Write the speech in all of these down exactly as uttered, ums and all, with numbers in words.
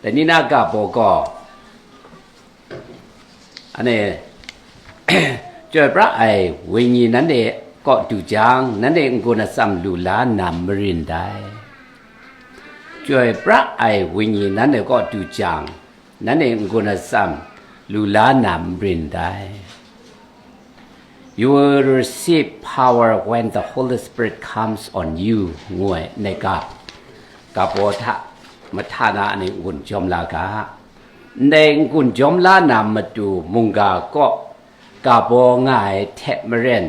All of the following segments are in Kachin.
Dai ni na ga baw gaw, anhte chyoi pra ai wenyi nanhte kaw du jang, nanhte n-gun atsam lu la nna marin dai. Chyoi pra ai wenyi nanhte kaw du jang, nanhte n-gun atsam lu la nna marin dai. You will receive power when the Holy Spirit comes on you, ngu ai ndai ga, ga baw hta mahta na anhte n-gun jawm la ga. Ndai n-gun jawm la na matu mungga kaw ga baw nga ai hte maren,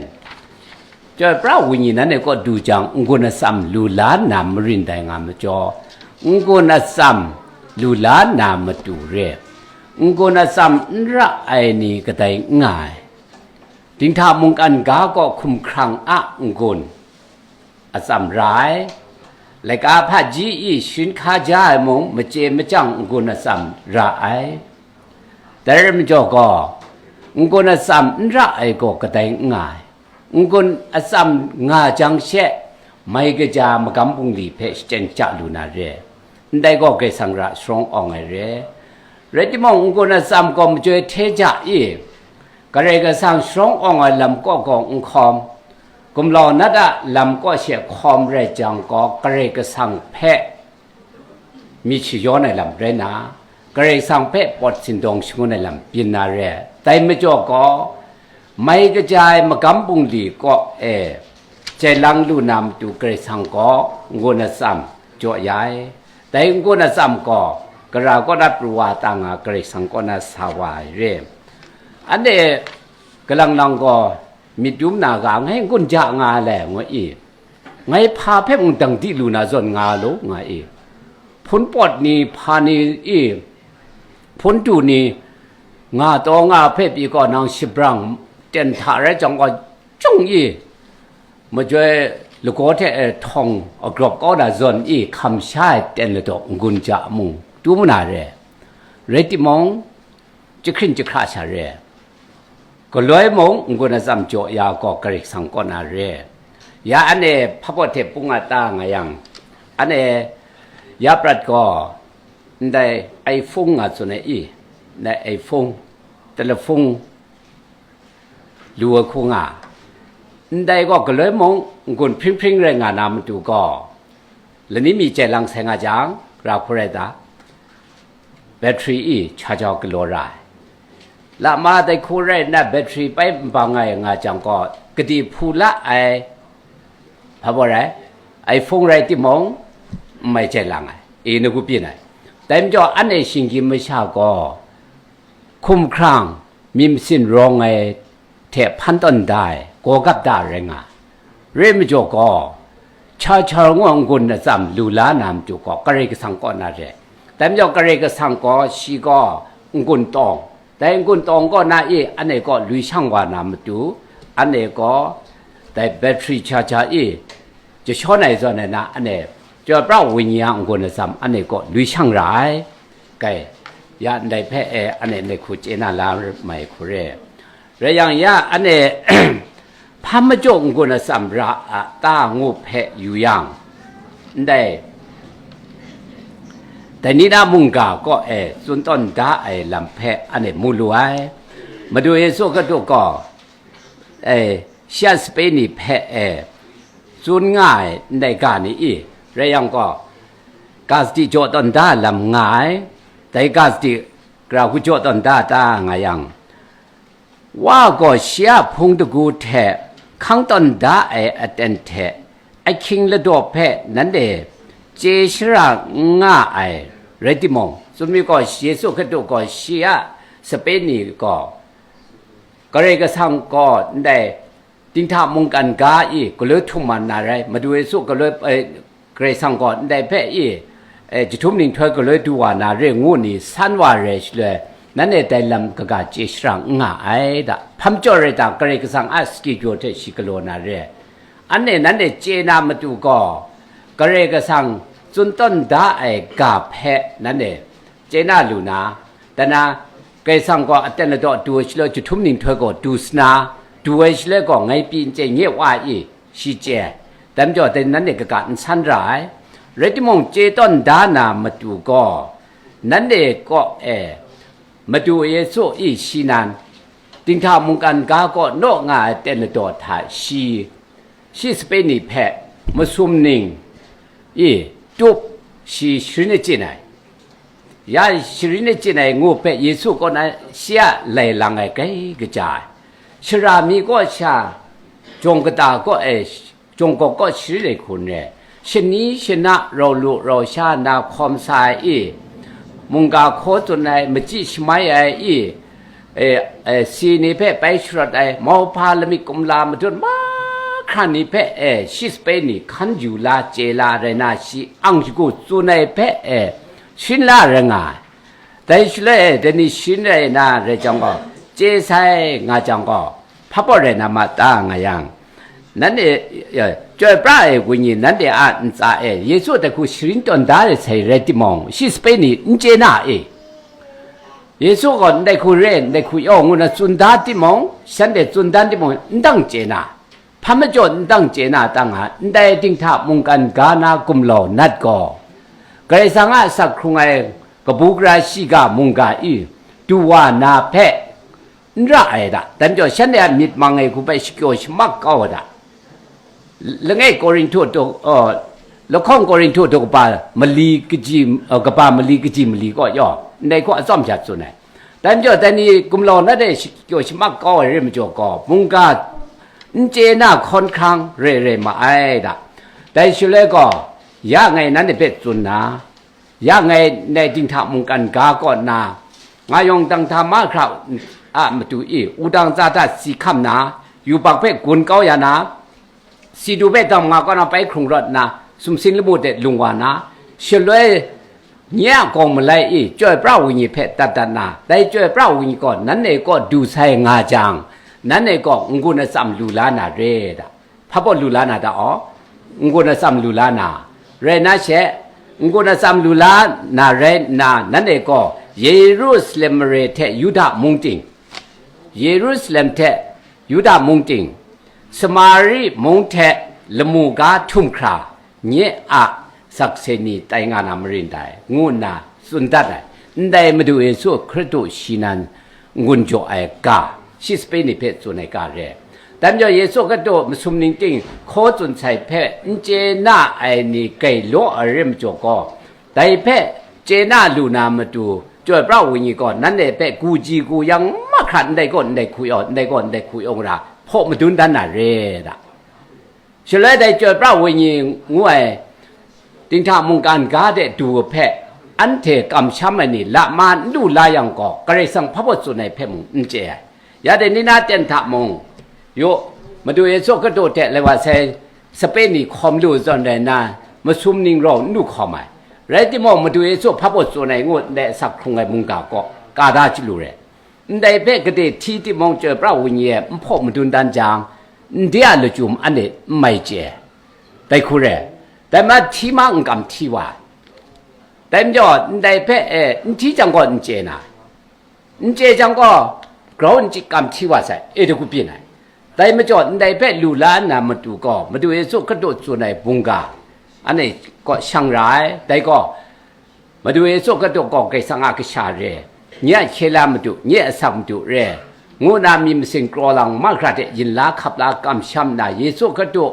chyoi pra wenyi nanhte kaw du jang, n-gun atsam lu la nna marin dai nga majaw, n-gun atsam lu la nna matu re, n-gun atsam n ra ai ni kadai n nga ai. Dinghta mungkan ga gaw hkumhkrang a n-gun atsam ra ai. Laika hpaji i shin hka ja ai mung, machye machyang n-gun atsam ra ai. Dai rai majaw gaw, n-gun atsam n ra ai gaw kadai n nga ai. N-gun atsam nga jang she, mai kaja magam bungli hpe shachyen ja lu na re. Ndai gaw Karai Kasang ra sharawng awng ai re. Rai timung, n-gun atsam gaw majoi hte ja i, Karai Kasang sharawng awng ai lam kaw gaw n hkawm, gumlau nat a lam kaw she hkawm rai jang gaw, Karai Kasang hpe myit shayawn ai lam rai na, Karai Kasang hpe pawt sindawng shangun ai lam byin na re. Dai majaw gaw, mai kaja ai magam bungli kaw e jai lang lu na matu Karai Kasang gaw n-gun atsam jaw ya ai. Dai n-gun atsam gaw, gara kaw na pru wa ta nga, Karai Kasang kaw na sa wa ai re. Anhte galang lang gaw, myit dum na ga, ngai n-gun ja nga le, ngu i, ngai hpa hpe mung dang di lu na zawn nga law, nga i, hpun pawt ni, hpa ni i, hpun du ni, nga taw nga hpe pyi gaw, nang shabrang ten hta rai jang gaw, chyung i, majoi lagaw hte e htawng agrawp kau na zawn i, hkam sha ai ten ladaw n-gun ja mung tu mu na re. Rai timung, jahkring jahkra sha re. Galoi mung n-gun atsam jaw ya gaw Karai Kasang kaw na re. Ya anhte hpa pawt hte pung a ta nga yang, anhte ya prat gaw, ndai iPhone nga tsun ai i, ndai iPhone, telephone lu ai hku nga. Ndai gaw galoi mung n-gun hpring hpring rai nga na matu gaw, lani mi jai lang sai nga jang, ra hku rai ta? Battery i charger galaw ra ai. Lama dai hku rai nna battery bai n bang ai nga jang gaw, kadi hpu la ai, hpa baw rai, iPhone rai timung, n mai jai lang ai, e na ku byin ai. Dai majaw, anhte shinggyim masha gaw, hkumhkrang, myit masin rawng ai hte hpan tawn da ai, gaw gap da ai rai nga. Re majaw gaw, char char ngu ai n-gun atsam lu la na matu gaw, Karai Kasang kaw na re. Dai majaw, Karai Kasang gaw, shi gaw n-gun tawng, dai n-gun tawng kaw na i, anhte kaw lui shang wa na matu, anhte gaw dai battery charger i jashawn ai zawn ai na, anhte chyoi pra wenyi a n-gun atsam anhte kaw lui shang ra ai. Kai, ya ndai hpe e, anhte ndai hku chye na la mai hku re. Rai yang, ya anhte hpa majaw n-gun atsam ra a ta ngu hpe yu yang, ndai dai ni na mungga kaw e tsun tawn da ai lam hpe anhte mu lu ai. Madu Yesu Hkristu gaw, e, shi a sape ni hpe, e, tsun nga ai ndai ga ni i, rai yang gaw, ga sadi jaw tawn da ai lam nga ai. Dai ga sadi gara hku jaw tawn da ta nga yang, Wa gaw shi a hpung dagu hte hkang tawn da ai aten hte ahkying ladaw hpe nanhte chye shara n nga ai rai timung, tsun mi gaw, Yesu Hkristu gaw shi a sape ni gaw Karai Kasang gaw ndai dinghta mungkan ga i galoi htum man na rai, Madu Yesu galoi, eh, Karai Kasang gaw ndai hpe i, eh, jahtum ninghtoi galoi du wa na re ngu ni san wa re shaloi, nanhte dai lam kaga chye shara n nga ai da. Hpa majaw rai ta, Karai Kasang a schedule hte shi galaw na re. Anhte nanhte chye na matu gaw, Karai Kasang tsun tawn da ai ga hpe nanhte chye na lu na, dan na, Karai Kasang gaw aten ladaw du ai shaloi, jahtum ninghtoi gaw du sana, du ai shaloi gaw ngai pyi n chye nye wa i, shi chye ai. Dai majaw dai nanhte kaga n san ra ai. Rai timung, chye tawn da na matu gaw, nanhte kaw e, Madu Yesu i shi nan, dinghta mungkan ga kaw naw nga ai ten ladaw hta shi, shi sape ni hpe masum ning i tup shi sharin achyin ai. Ya sharin achyin ai ngu hpe Yesu kaw na shi a lai lang ai grai kaja ai. Shara mi kaw sha, jawng kata kaw e, jawng kaw kaw sharin ai hku n rai, shani shana rau lu rau sha na hkawm sa ai i, mungga hkaw tsun ai, machyi shamai ai i, e, e, si ni hpe bai sharawt ai, mauhpa lamik kumla madun mahkra ni hpe, e, shi sape ni hkan yu la, chye la rai na, shi ang shagu tsun ai hpe, e, sharin la rai nga ai. Dai shaloi e, dai ni sharin rai na rai jang gaw, chye sai nga jang gaw, hpa baw rai na ma ta nga yang, nanhte, e, chyoi pra ai wenyi nanhte a ntsa e Yesu dai hku sharin tawn da ai sai rai timung, shi sape ni n chye na e. Yesu gaw ndai hku re, ndai hku yaw ngu na tsun da timung, shanhte tsun dan timung, n dang chye na, hpa majaw n dang chye na ta nga, ndai dinghta mungkan ga na gumlau nat gaw, Karai Kasang a asak hkrung ai kabu gara shiga mungga i du wa na hpe n ra ai da. Dai majaw, shanhte a myit mang ai hku hpe shakyaw shamak kau ai da. Langai Korinhtu daw, oh, lahkawng Korinhtu daw kaba mali kaji, oh, kaba mali kaji mali kaw yaw, ndai hku atsawm sha tsun ai. Dai majaw, dai ni gumlau na de shakyaw shamak kau ai re majaw gaw, mungga n chye na hkawn hkrang re re ma ai da. Dai shaloi gaw, ya ngai nanhte hpe tsun na, ya ngai ndai dinghta mungkan ga kaw nna, nga yawng dang hta mahkra a matu i, wudang za hta si hkam na, yubak hpe gun kau ya na, si du hpe dam nga kaw na bai hkrung rawt nna, sumsing lamu de lung wa na, shaloi nye a gawng malai i, chyoi pra wenyi hpe dat dat na, dai chyoi pra wenyi gaw nanhte kaw du sai nga jang, nanhte gaw n-gun atsam lu la na re da. Hpa baw lu la na ta aw? N-gun atsam lu la na rai na she, n-gun atsam lu la na rai nna, nanhte gaw Yerusalem mare hte Yuda mung ting, Yerusalem hte Yuda mung ting, Samari mung hte lamu ga htum hkra, nye a sakse ni tai nga na marin dai, ngu nna tsun dat ai. Ndai Madu Yesu Hkristu shi nan n-gun jaw ai ga, shi sape ni hpe tsun ai ga re. Dai majaw, Yesu Hkristu masum ning ting hkaw tsun sai hpe n chye na ai ni grai law ai re majaw gaw, dai hpe chye na lu na matu, chyoi pra wenyi gaw nanhte hpe gu ji gu yang mahkra ndai gaw ndai hku yaw, ndai gaw ndai hku yaw ra, hpaw madun dan na re da. Shaloi dai chyoi pra wenyi ngu ai dinghta mungkan ga de du hpe anhte kamsham ai ni lama n lu la yang gaw, Karai Kasang hpa baw tsun ai hpe mung n chye ai. Ya de ni na ten hta mung, yu, Madu Yesu Hkristu hte lai wa sai sape ni hkawm lu zawn rai nna, masum ning rau n lu hkawm ai. Rai timung, Madu Yesu hpa baw tsun ai ngu ndai asak hkrung ai mungga kaw ka da chyalu re. Ndai hpe gade hti timung, chyoi pra wenyi e n hpaw madun dan jang, n de a lachyum anhte n mai chye. Dai hku re, dai ma hti ma n kam hti wa ai. Dai majaw, ndai hpe e n hti jang gaw n chye na, n chye jang gaw, grau n chyi kam hti wa sai, e dagu byin ai. Dai majaw, ndai hpe lu la nna matu gaw, Madu Yesu Hkristu tsun ai mungga, anhte kaw shang ra ai. Dai gaw, Madu Yesu Hkristu gaw Karai Kasang a Kasha re, nye a hkye la madu, nye a asak madu re, ngu na myit masin kraw lang mahkra hte yin la hkap la kamsham nna, Yesu Hkristu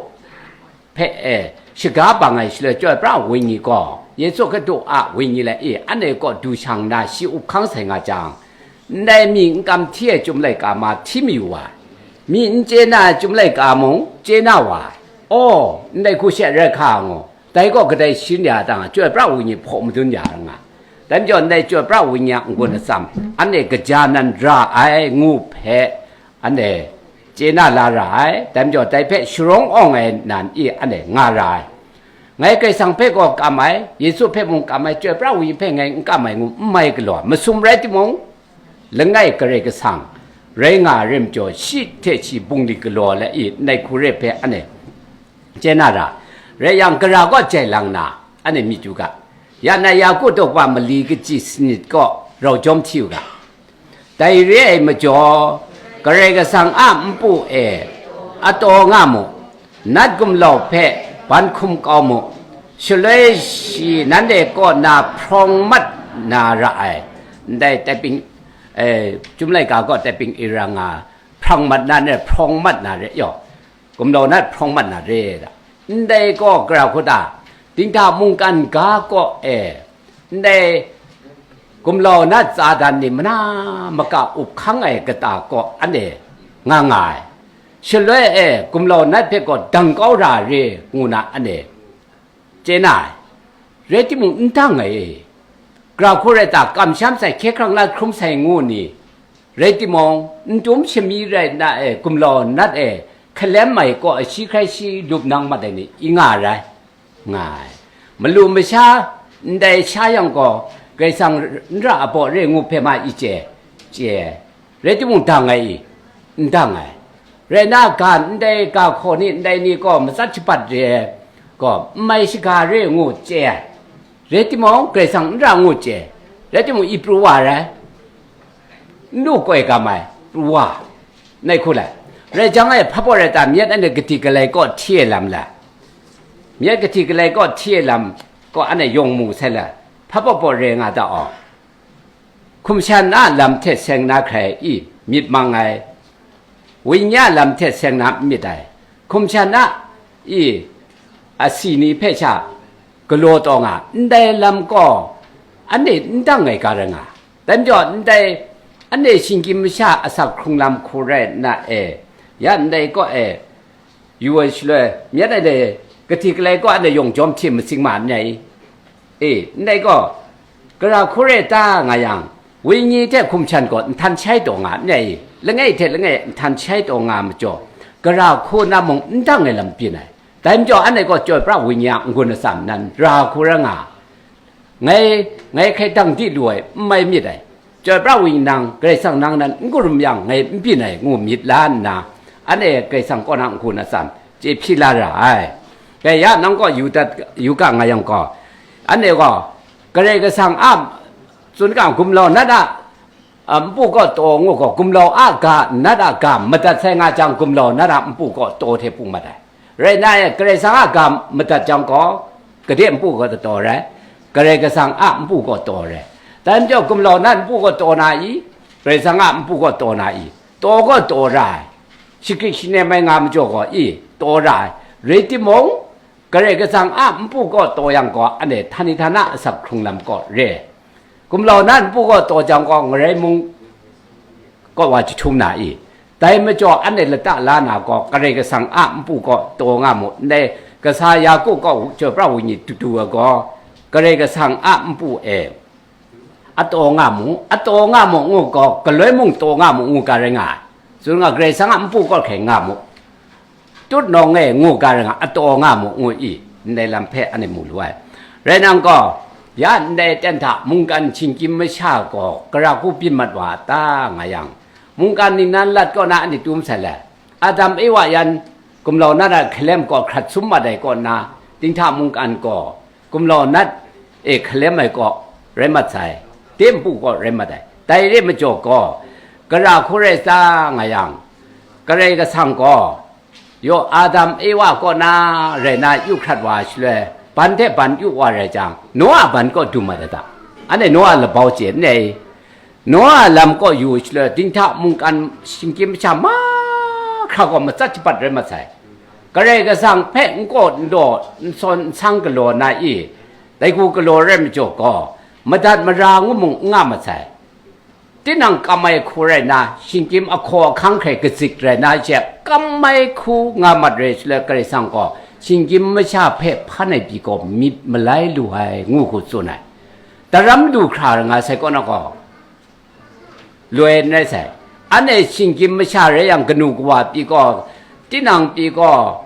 hpe e shaga bang ai shaloi, chyoi pra wenyi gaw, Yesu Hkristu a wenyi lai i, anhte kaw du shang nna shi up hkang sai nga jang, ndai mi n kam hti ai chyum laika ma hti mayu wa ai, mi n chye na ai chyum laika mung chye na wa ai. Aw, ndai hku she rai hka ngu, dai gaw kadai sharin ya dang, chyoi pra wenyi hpaw madun ya nga. Dai majaw, ndai chyoi pra wenyi a n-gun atsam, anhte kaja nan ra ai ngu hpe, anhte chye na la ra ai. Dai majaw, dai hpe sharawng awng ai nan i anhte nga ra ai. Ngai Karai Kasang hpe gaw kam ai, Yesu hpe mung kam ai, chyoi pra wenyi hpe ngai n kam ai ngu n mai galaw, masum rai timung, langai Karai Kasang rai nga ai majaw, shi hte shi bungli galaw ai i, ndai hku re hpe anhte chye na ra, rai yang, gara gaw jai lang na, anhte myit yu ga. Ya na, Yaku daw kaba mali kaji sanit kaw rau jawm hti u ga. Dai re ai majaw, Karai Kasang a npu e ataw nga mu, nat gumlau hpe ban hkum kau mu, shaloi shi nanhte kaw na hprawng mat na ra ai, ndai typing, eh, Chyum laika gaw typing ira nga, hprang mat na re, hprawng mat na re, yaw, gumlau nat hprawng mat na re, da. Ndai gaw gara hku ta, dinghta mungkan ga kaw e, ndai gumlau nat tsa dan ni mana maka up hkang ai kata kaw ane nga nga ai. Shaloi e gumlau nat hpe gaw dang kau ra re ngu na ane chye na ai. Rai timung, n dang ai. Gara hku rai ta, kamsham sai, hkye hkrang nat hkrum sai ngu ni, rai timung, n tum shami rai na e, gumlau nat e hkalem ai kaw, shi hkrai shi lup nang mat ai ni, i nga rai, nga ai. Malu masha ndai sha yang gaw, Karai Kasang n ra a baw re ngu hpe ma i chye, chye ai. Rai timung, dang ai i? N dang ai. Rai na, ga ndai ga hkaw ni, ndai ni gaw matsat shabat re ai gaw, n mai shaga re ngu chye ai. Rai timung, Karai Kasang n ra ngu chye ai. Rai timung, i pru wa rai? N lu koi gam ai, pru wa. Nai hku lai. Rai jang e, hpa baw rai ta, myit ane kadik kalai kaw hti ai lam la? Myit kadik kalai kaw hti ai lam kaw ane yawng mu sai la? Hpa baw baw re nga ta aw. Hkum shan a lam hte seng na hkrai i, myit mang ai, wenyi a lam hte seng na n myit ai, hkum shan a i, asi ni hpe sha galaw taw nga, ndai lam gaw ane n dang ai ga rai nga. Dai majaw, ndai ane shinggyim masha asak hkrung lam hku rai nna e, ya ndai kaw e, yu ai shaloi, myit ai dai, kadik kalai kaw ane yawng jawm hte matsing ma n rai i? E, ndai gaw, gara hku rai ta nga yang, wenyi hte hkum shan gaw nhtan shai taw nga n rai i? Langai hte langai nhtan shai taw nga majaw, gara hku na mung n dang ai lam byin ai. Dai majaw, ane gaw chyoi pra wenyi a n-gun atsam nan ra hku rai nga, ngai, ngai hkrai dang di lu ai, n mai myit ai. Chyoi pra wenyi nang, Karai Kasang nang nan n karum yang, ngai n byin ai, ngu myit la nna, ane Karai Kasang kaw na n-gun atsam chye hpyi la ra ai. Dai ya nang kaw yu dat, yu ga nga yang gaw, ane gaw, Karai Kasang a tsun ga, gumlau nat a, a, npu kaw taw ngu gaw, gumlau a ga nat a ga madat sai nga jang, gumlau nat a npu kaw taw hte pung mat ai. Rai nna, Karai Kasang a ga madat jang gaw, gade npu kaw taw rai, Karai Kasang a npu kaw taw rai. Dai majaw, gumlau nat npu kaw taw na i? Karai Kasang a npu kaw taw na i? Taw gaw taw ra ai. Shagrit shanem ai nga majaw gaw i, taw ra ai. Rai timung, Karai Kasang a npu kaw taw yang gaw, ane htani htana asak hkrung lam kaw re. Gumlau nat npu kaw taw jang gaw, ngarai mung kaw wa jahtum na i? Dai majaw, ane lata la na gaw, Karai Kasang a npu kaw taw nga mu, ndai kasa Yaku kaw chyoi pra wenyi dudu ai gaw, Karai Kasang a npu e a taw nga mu, a taw nga mu ngu gaw, galoi mung taw nga mu ngu ga rai nga ai. Tsun nga, Karai Kasang a npu kaw hkrai nga mu, tut nawng e ngu ga rai nga, a taw nga mu ngu i? Ndai lam hpe ane mu lu ai. Rai nang gaw, ya ndai ten hta mungkan shinggyim masha gaw gara hku byin mat wa a ta nga yang, mungkan ningnan lat kaw na ane tum sai le? Adam Ewa yan gumlau nat a hkalem gaw hkrat sum mat ai kaw nna, dinghta mungkan gaw gumlau nat e hkalem ai kaw rai mat sai, de npu kaw rai mat ai. Dai re majaw gaw, gara hku rai sa nga yang, Karai Kasang gaw, yaw, Adam Ewa kaw na rai na yu hkrat wa ai shaloi, ban hte ban yu wa rai jang, Noa ban kaw du mat ai ta? Ane Noa labau chye n rai? Noa lam kaw yu shaloi, dinghta mungkan shinggyim masha mahkra gaw matsat shabat rai mat sai. Karai Kasang hpe n kaw n daw, n sawn n sang galaw na i? Dai hku galaw rai majaw gaw, madat mara ngu mung n nga mat sai. Tinang kam ai hku rai na, shinggyim ahkaw ahkang hkrai kazik rai na she, kam ai hku nga mat rai shaloi, Karai Kasang gaw shinggyim masha hpe hpan ai pyi gaw myit malai lu ai, ngu hku tsun ai. Daram du hkra nga sai kaw na gaw, loi n rai sai. Anhte shinggyim masha rai yang, kanu kawa pyi gaw, tinang pyi gaw,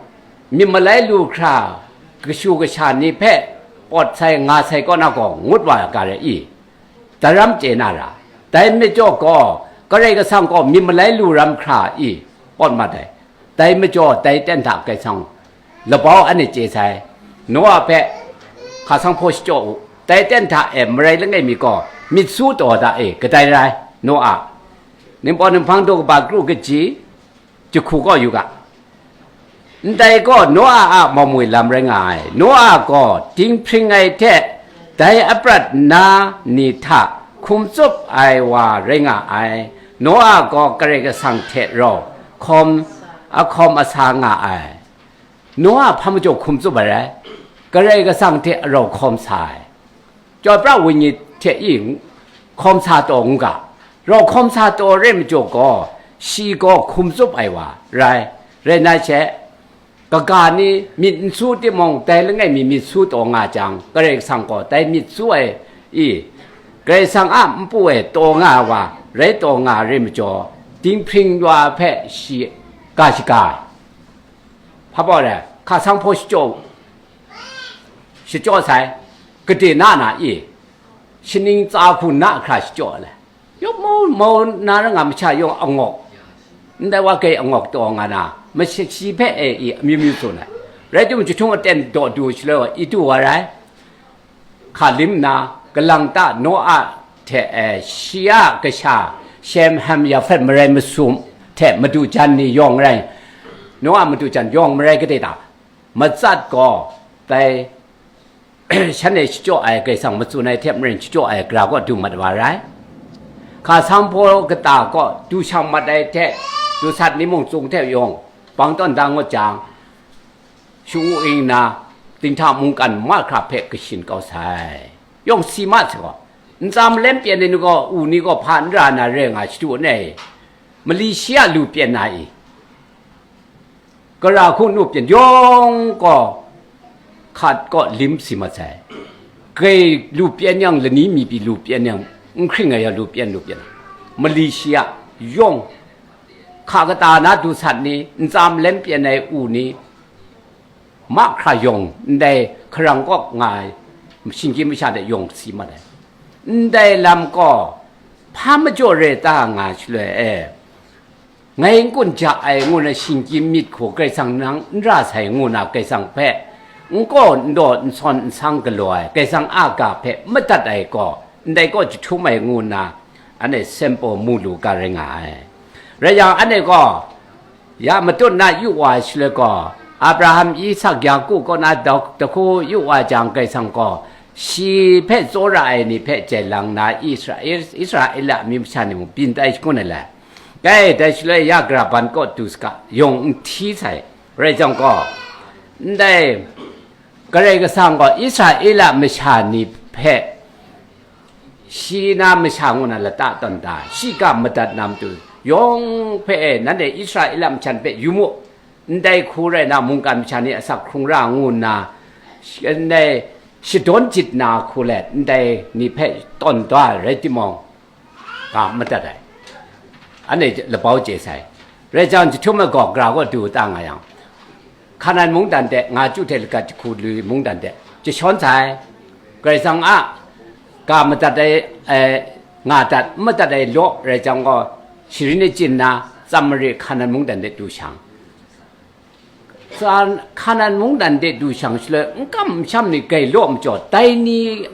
myit malai lu hkra, kashu kasha ni hpe pawt sai nga sai kaw na gaw, ngut wa ga rai i? Daram chye na ra. Dai majaw gaw, Karai Kasang gaw myit malai lu ram hkra i? Pawt mat ai. Dai majaw, dai ten hta Karai Kasang labau anhte chye sai. Noa hpe hka sanghpaw shachyaw u. Dai ten hta e marai langai mi gaw, myit su taw da e, kadai rai, Noa. Ningpawt Ninghpang daw kaba kru kaji, jahku kaw yu ga. Ndai gaw Noa a maumwi lam rai nga ai. Noa gaw dinghpring ai hte Dai aprat na ni hta hkum tsup ai wa rai nga ai. Noa gaw Karai Kasang hte rau hkawm, ahkawm asa nga ai. Noa hpa majaw hkum tsup ai rai? Karai Kasang hte rau hkawm sa ai. Chyoi pra wenyi hte i hkawm sa taw n ga, rau hkawm sa taw re majaw gaw, shi gaw hkum tsup ai wa rai. Rai nna she, kaga ni myit n su timung, dai langai mi myit su taw nga jang, Karai Kasang gaw dai myit su ai i, Karai Kasang a npu e taw nga ai wa rai taw nga re majaw, dinghpring wa hpe shi ga shaga ai. Hpa baw re, hka sanghpaw shachyaw, shachyaw sai, gade na na i, shaning tsa hku na hkra shachyaw le. Yawk mau, mau na ra nga masha yawng angawk, ndai wa gei angawk taw nga na, masha shi hpe e i amyu myu tsun ai. Rai timung, jahtung aten daw du shaloi i du wa rai. Hka lim nna, kalang ta Noa hte, eh, shi a kasha Shem, Ham, Yafet marai masum hte madu jan ni yawng rai, Noa madu jan yawng marai gade ta, matsat gaw dai shanhte shachyaw ai, Karai Kasang matsun ai hte maren shachyaw ai gara kaw du mat wa rai. Hka sanghpaw kata kaw du shang mat ai hte, du sat ni mung tsung hte yawng bang tawn da ngut jang, shu-ing nna, dinghta mungkan mahkra hpe kashin kau sai. Yawng si ma sai gaw, ntsa malem pyen ai ni gaw, u ni gaw hpa n ra na re nga shadu n ai? Mali shi a lu pyen na i? Gara hku nu pyen yawng gaw, hkat kaw lim si ma sai. Grai lu pyen yang, lani mi pyi lu pyen yang, n hkring ai yang lu pyen, lu pyen. Mali shi a yawng, hka kata na du sat ni, ntsa malem pyen ai u ni, mahkra yawng, ndai hkarang kaw nga ai shinggyim masha de yawng si mat ai. Ndai lam gaw, hpa majaw re ta nga shaloi e, ngai n kun ja ai ngu na shinggyim myit hku Karai Kasang nang n ra sai ngu na Karai Kasang hpe n kaw n daw n sawn n sang galaw ai, Karai Kasang a ga hpe madat ai gaw, ndai gaw jahtum ai ngu nna, anhte sempo mu lu ga rai nga ai. Rai yang, anhte gaw, ya matut na yu wa ai shaloi gaw, Abraham, Isak, Yaku kaw na dau-, dahku yu wa jang, Karai Kasang gaw shi hpe tsawra ai ni hpe jai lang na, Israel, Israela amyu masha ni mung byin tai shangun ai le. Dai, dai shaloi ya gara ban kaw du saga, yawng n hti sai. Rai jang gaw, ndai Karai Kasang gaw Israela masha ni hpe shi na masha ngu na lata tawn da, shi ga madat na matu, yawng hpe e, nanhte Israela masha ni hpe yu mu, ndai hku rai na, mungkan masha ni asak hkrung ra ngu nna, ndai shadawn jit na hku let, ndai ni hpe tawn da ai rai timung, ga madat ai. Anhte labau chye sai. Rai jang, jahtum ai gaw gara kaw du ta nga yang, Hkanan mungdan de, nga chyu hte lagat jahku lui mungdan de jashawn sai. Karai Kasang a ga madat ai, eh, nga dat, n madat ai law rai jang gaw, sharin achyin nna, Samari Hkanan mungdan de du shang. Sa-, Hkanan mungdan de du shang shaloi, n kam n sham ni grai law majaw, dai ni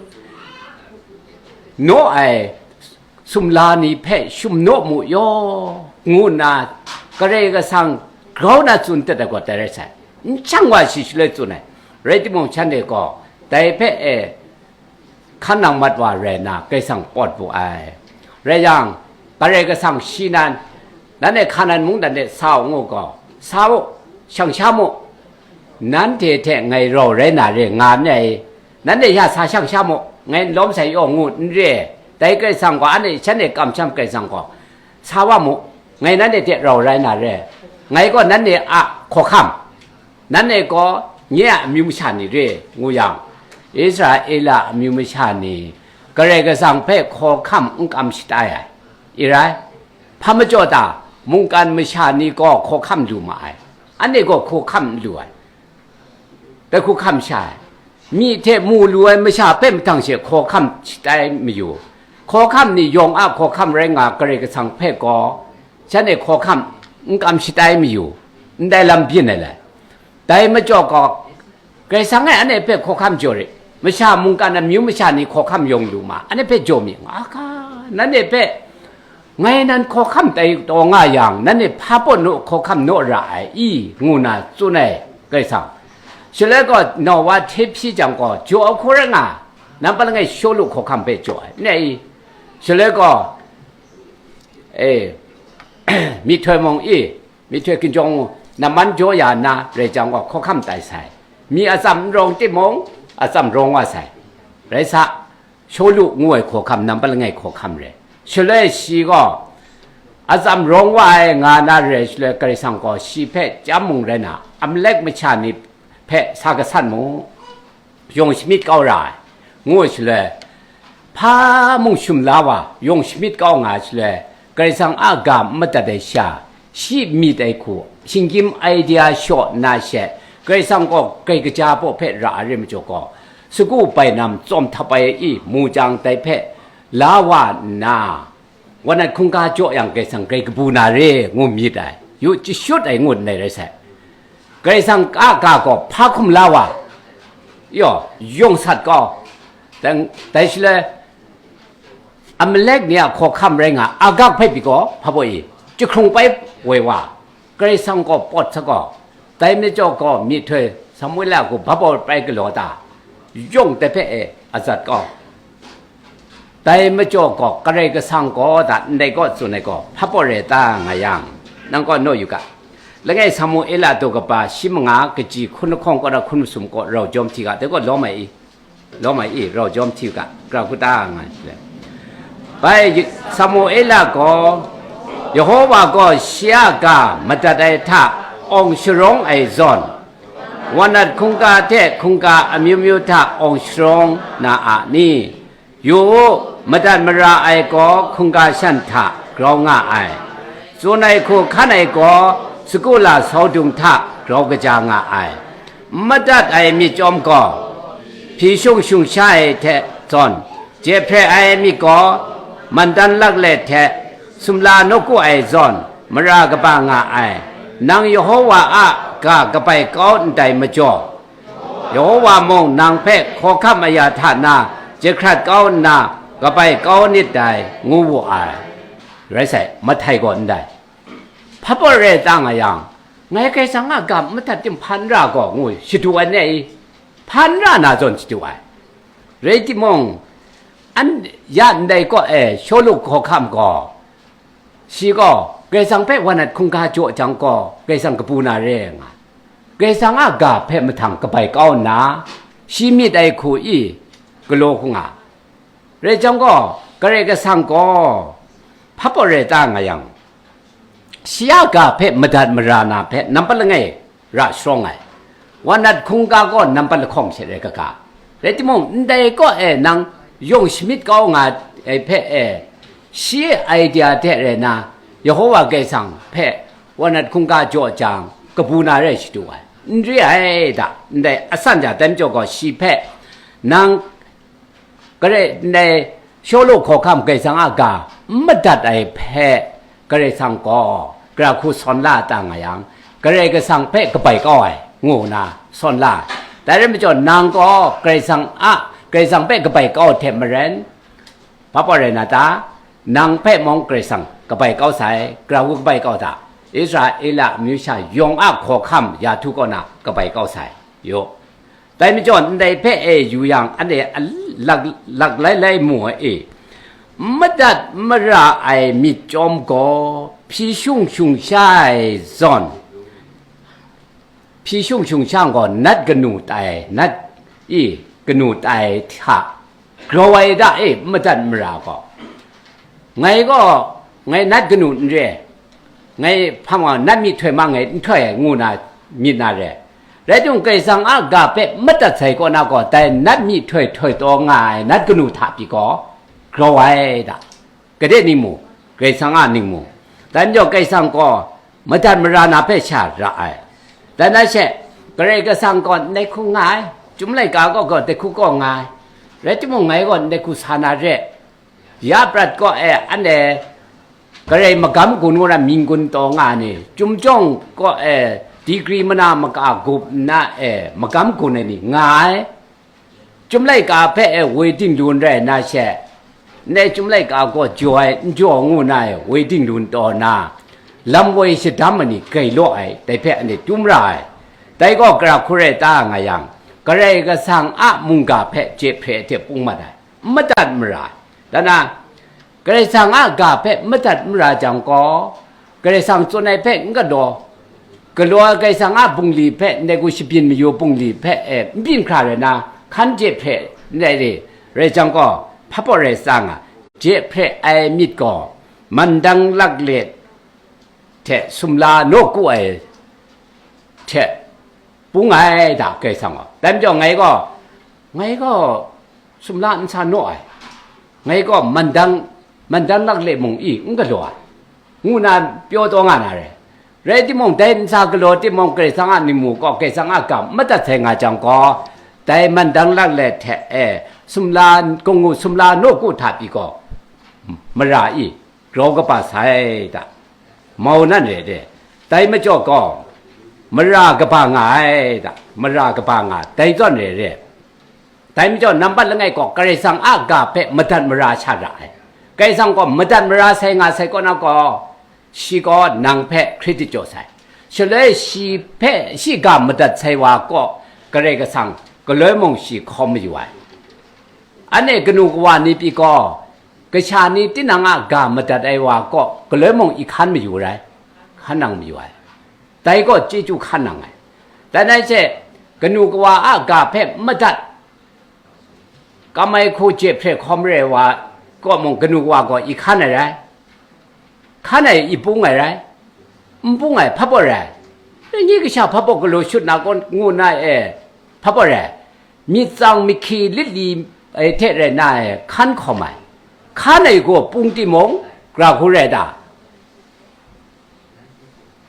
naw ai sumla ni hpe shum naw mu yaw, ngu nna Karai Kasang grau na tsun dat ai gaw dai rai sai. N shang wa shi shaloi tsun ai, rai timung, shanhte gaw dai hpe e hkan nang mat wa rai nna, Karai Kasang pawt wu ai. Rai yang, Karai Kasang shi nan, nanhte Hkanan mungdan de sa u ngu gaw, sa u, shang sha mu, nanhte hte ngai rau rai na re nga n ai, nanhte ya sa shang sha mu, ngai n lawm sai yaw ngu n re ai. Dai Karai Kasang gaw, anhte shanhte kamsham Karai Kasang gaw, sa wa mu, ngai nanhte hte rau rai na re, ngai gaw nanhte a hkawhkam, nanhte gaw nye a amyu masha ni re, ngu yang, Israela amyu masha ni Karai Kasang hpe hkawhkam n kam shatai ai, i rai? Hpa majaw ta, mungkan masha ni gaw hkawhkam lu ma ai, anhte gaw hkawhkam n lu ai. Dai hkawhkam sha ai, myi hte mu lu ai masha hpe mahtang she hkawhkam shatai mayu. Hkawhkam ni yawng a hkawhkam rai nga Karai Kasang hpe gaw, shanhte hkawhkam n kam shatai mayu, ndai lam byin ai le. Dai majaw gaw, Karai Kasang e anhte hpe hkawhkam jaw rit, masha mungkan amyu masha ni hkawhkam yawng lu ma, anhte hpe jaw mi nga ga, nanhte hpe ngai nan hkawhkam tai taw nga yang, nanhte hpa pawt naw hkawhkam naw ra ai i? Ngu na tsun ai Karai Kasang. Shaloi gaw, Nowa hte hpyi jang gaw, jaw ahku rai nga, Nampat langai Shawlu hkawhkam hpe jaw ai, n rai i? Shaloi gaw, e, myihtoi mung i, myihtoi ginjawng namman jaw ya nna rai jang gaw, hkawhkam tai sai. Mi atsam n rawng timung, atsam rawng wa sai. Rai sa, Shawlu ngu ai hkawhkam, nampat langai hkawhkam rai. Shaloi shi gaw, atsam rawng wa ai nga na rai shaloi, Karai Kasang gaw shi hpe chyam mung rai na, Amalek masha ni hpe sa gasat mu, yawng shamyit kau ra ai, ngu shaloi, hpa mung shum la wa, yawng shamyit kau nga ai shaloi, Karai Kasang a ga n madat ai sha, shi myit ai hku, shinggyim idea shaw nna she, Karai Kasang gaw grai kaja baw hpe ra ai rai majaw gaw, sagu bainam tsawm htap ai i mu jang, dai hpe la wa nna, wanat hkungga jaw yang, Karai Kasang grai kabu na re, ngu myit ai, yu chyashut ai ngut ndai rai sai. Karai Kasang a ga gaw hpa hkum la wa, yaw, yawng sat kau, dai, dai shaloi, Amalek ni a hkawhkam rai nga, Agag hpe pyi gaw, hpa baw i, jahkrung pai woi wa, Karai Kasang gaw pawt sa gaw, dai majaw gaw myihtoi Samuela hku bap ai rai galaw ta, yawng dai hpe e azat kau. Dai majaw gaw Karai Kasang gaw da ndai gaw tsun ai gaw, hpa baw rai ta nga yang, nang gaw naw yu ga. Langai Samuela daw kaba shi manga kaji hkun lahkawng kaw ra hkun masum kaw rau jawm hti ga, dai gaw lawm ai i? Lawm ai i, rau jawm hti u ga, grau hku ta nga ai. Bai, Samuela gaw, Yehova gaw shi a ga madat ai hta awng sharawng ai zawn, wanat hkungga hte hkungga amyu myu hta awng sharawng na a ni? Yu u, madat mara ai gaw hkungga shan hta grau nga ai, tsun ai hku hkan ai gaw sagu la sau dung hta grau kaja nga ai. N madat ai myit chyawm gaw, hpyi shung shung sha ai hte zawn, jehpre ai myit gaw, mandan laklet hte sumla nawku ai zawn, mara kaba nga ai. Nang Yehova a ga kabai kau ndai majaw, Yehova mung nang hpe hkawhkam aya hta na jahkrat kau nna, kabai kau nit dai, ngu wu ai. Rai sai, Mahtai gaw ndai, hpa baw rai ta nga yang, ngai Karai Kasang a ga n madat tim hpan ra gaw, ngu shadu ai n rai i? Hpan ra na zawn shadu ai. Rai timung, an, ya ndai kaw e Shawlu hkawhkam gaw, shi gaw Karai Kasang hpe wanat hkungga jaw jang gaw, Karai Kasang kabu na re nga. Karai Kasang a ga hpe mahtang kabai kau nna, shi myit ai hku i galaw hku nga. Rai jang gaw, Karai Kasang gaw hpa baw rai ta nga yang, shi a ga hpe madat mara na hpe nampat langai ra sharawng ai. Wanat hkungga gaw nampat lahkawng she rai kaga. Rai timung, ndai kaw e nang yawng shamyit kau nga ai hpe e, shi idea hte rai na, Yehova Karai Kasang hpe wanat hkungga jaw jang, kabu na rai shadu ai. N re ai da, ndai asan ja dai majaw gaw, shi hpe nang Karai, ndai Shawlu hkawhkam Karai Kasang a ga n madat ai hpe, Karai Kasang gaw gara hku sawn la ta nga yang, Karai Kasang hpe kabai kau ai, ngu nna sawn la ai. Dai rai majaw, nang gaw Karai Kasang a, Karai Kasang hpe kabai kau hte maren, hpa baw rai na ta? Nang hpe mung Karai Kasang kabai kau sai, gara hku kabai kau ta? Israela amyu sha yawng a hkawhkam ya htu kaw na kabai kau sai, yu. Dai majaw, ndai hpe e yu yang, anhte a lak, lak lai lai mu ai e, madat mara ai myit chyawm gaw, hpyi shung shung sha ai zawn, hpyi shung shung sha gaw, nat kanu tai, nat i kanu tai hta grau ai da e, madat mara gaw. Ngai gaw, ngai nat kanu n re, ngai hpa ma nat myihtoi ma ngai n htoi ai, ngu na myit na re. Rai timung, Karai Kasang a ga hpe madat sai kaw na gaw, dai nat myihtoi htoi taw nga ai nat kanu hta pyi gaw, grau ai da. Gade ning mu, Karai Kasang a ning mu. Dai majaw, Karai Kasang gaw madat mara na hpe sha ra ai. Dai na she, Karai Kasang gaw ndai hku nga ai, Chyum laika gaw, gaw dai hku kaw nga ai. Rai timung, ngai gaw ndai hku sa na re. Ya prat kaw e anhte Karai magam gun ngu na mying gun taw nga ai ni, Chyum jawng kaw e digri mana maka gup nna e magam gun ai ni nga ai. Chyum laika hpe e woi ding lu n rai na she, ndai Chyum laika gaw jaw ai, n jaw ngu na e woi ding lu n taw na, lam woi shadam ai ni grai law ai, dai hpe anhte dum ra ai. Dai gaw gara hku rai ta nga yang, Karai Kasang a mungga hpe je hpre ai hte pung mat ai, n madat mara ai. Dan na, Karai Kasang a ga hpe n madat mara jang gaw, Karai Kasang tsun ai hpe n galaw, galaw ai Karai Kasang a bungli hpe ndai hku shabyin mayu bungli hpe e n byin hkra rai na, hkan je hpre n rai re, rai jang gaw, hpa pawt rai sa nga, je hpre ai myit gaw, mandang laklet hte sumla nawku ai hte pung ai da, Karai Kasang gaw. Dai majaw ngai gaw, ngai gaw sumla n sa naw ai, ngai gaw mandang, mandang laklet mung i n galaw ai, ngu na pyaw taw nga na re. Rai timung, dai n sa galaw timung, Karai Kasang a ningmu gaw Karai Kasang a ga n madat sai nga jang gaw, dai mandang laklet hte e sumla, kung ngu sumla nawku hta pyi gaw, mara i grau kaba sai da, mau nan re de. Dai majaw gaw, mara kaba nga ai da, mara kaba nga, dai zawn re re. Dai majaw, nambat langai gaw Karai Kasang a ga hpe madat mara sha ra ai. Karai Kasang gaw madat mara sai nga sai kaw na gaw, shi gaw nang hpe hkrit jaw sai. Shaloi shi hpe, shi ga madat sai wa kaw, Karai Kasang galoi mung shi hkawm mayu ai. Anhte kanu kawa ni pyi gaw, kasha ni tinang a ga madat ai wa kaw, galoi mung i hkan mayu rai, hkan nang mayu ai. Dai gaw chyeju hkan nang ai. Dai nai hte, kanu kawa a ga hpe n madat, kam ai hku je hpre hkawm re ai wa kaw mung, kanu kawa gaw i hkan ai rai, hkan ai i bung ai rai, n bung ai hpa pawt rai. Nye kasha hpa pawt galaw shut na kaw, ngu na e, hpa pawt rai. Myit tsang, myit hkyi, lit li ai hte rai na e, hkan hkawm ai, hkan ai gaw pung timung, gra hku rai ta?